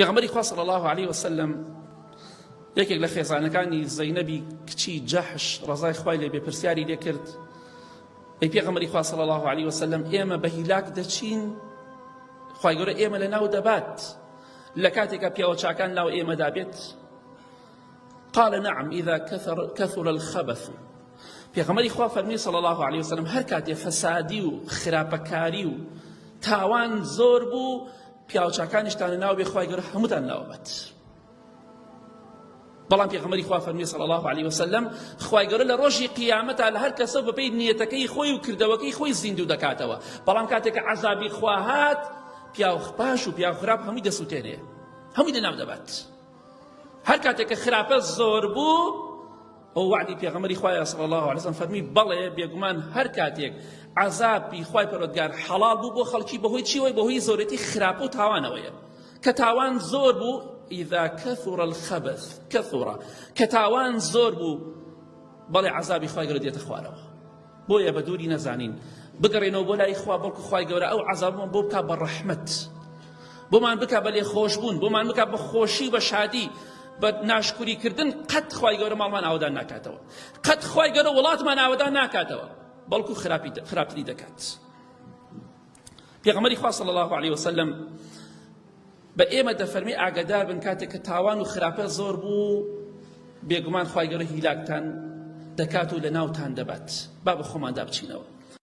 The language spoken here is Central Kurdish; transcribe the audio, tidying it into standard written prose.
پێغەمبەری خوا صلی الله علیه وسلم یەکێک لە خێزانەکانی زەینەبی کچی جەحش ڕەزای خوای لێ بێ پرسیاری لێ کرد ئەی پێغەمبەری خوا صلی الله علیه وسلم ئێمە بە هیلاک دەچین خوای گەورە ئێمە لە ناو دەبات لە کاتێکا پیاوە چاکان ناو ئێمەدا بێت قال نعم إذا كثر, كثر الخبث پێغەمبەری خوا فەرمی صلی الله علیه وسلم هەر کاتێ فەسادی و خراپەکاری و تاوان زۆر بوو پیاوچاکانیشتان ناو بێ خوای گەورە هەمووتان ناوبەت بەڵام پێغەمبەری خوا فەرمی صلی الله علیه وسلم خوای گەورە لە ڕۆژی قیامەتا لە هەر کەسە بەپێی نیەتەکەی خۆی و کردەوەکەی خۆی زیندوو دەکاتەوە بەڵام کاتێک کە عەزابی خوا هات پیاو باش و پیاو خراپ هەمووی دەسوتێنێ هەمووی لەناو دەبات هەر کاتێک کە خراپە زۆر بوو ئەو وەعدی پێغەمبەری خوایە صلی الله علیه وسلم فەرمی بەڵێ بێگومان هەر کاتێک عەزابی خوای پەروەردگار حەڵاڵ بوو بۆ خەڵکی بەهۆی چیەوەی بەهۆی زۆرێتی خراپە و تاوانەوەیە کە تاوان زۆر بوو إذا كثر الخبث كثر کە تاوان زۆر بوو بەڵێ عەزابی خوای گەورە دێتە خوارەوە بۆیە بە دووری نەزانین بگەڕێنەوە بۆ لای خوا بەڵکو خوای گەورە ئەو عەزابمان بۆ بکا بە ڕەحمەت بۆمان بکا بە لێخۆشبوون بۆمان بکا بە خۆشی و بە شادی بە ناشکوری کردن قەت خوای گەورە ماڵمان ئاوەدان ناکاتەوە قەت خوای گەورە وڵاتمان ئاوەدان ناکاتەوە بەڵکو خراپی خراپتری دەکات پێغەمبەری خوا صلی الله علیه وسلم بە ئێمە دەفەرمی ئاگادار بن کاتێک کە تاوان و خراپە زۆر بوو بێگومان خوای گەورە هیلاکتان دەکات و لە ناوتان دەبات با بە خۆماندا بچینەوە.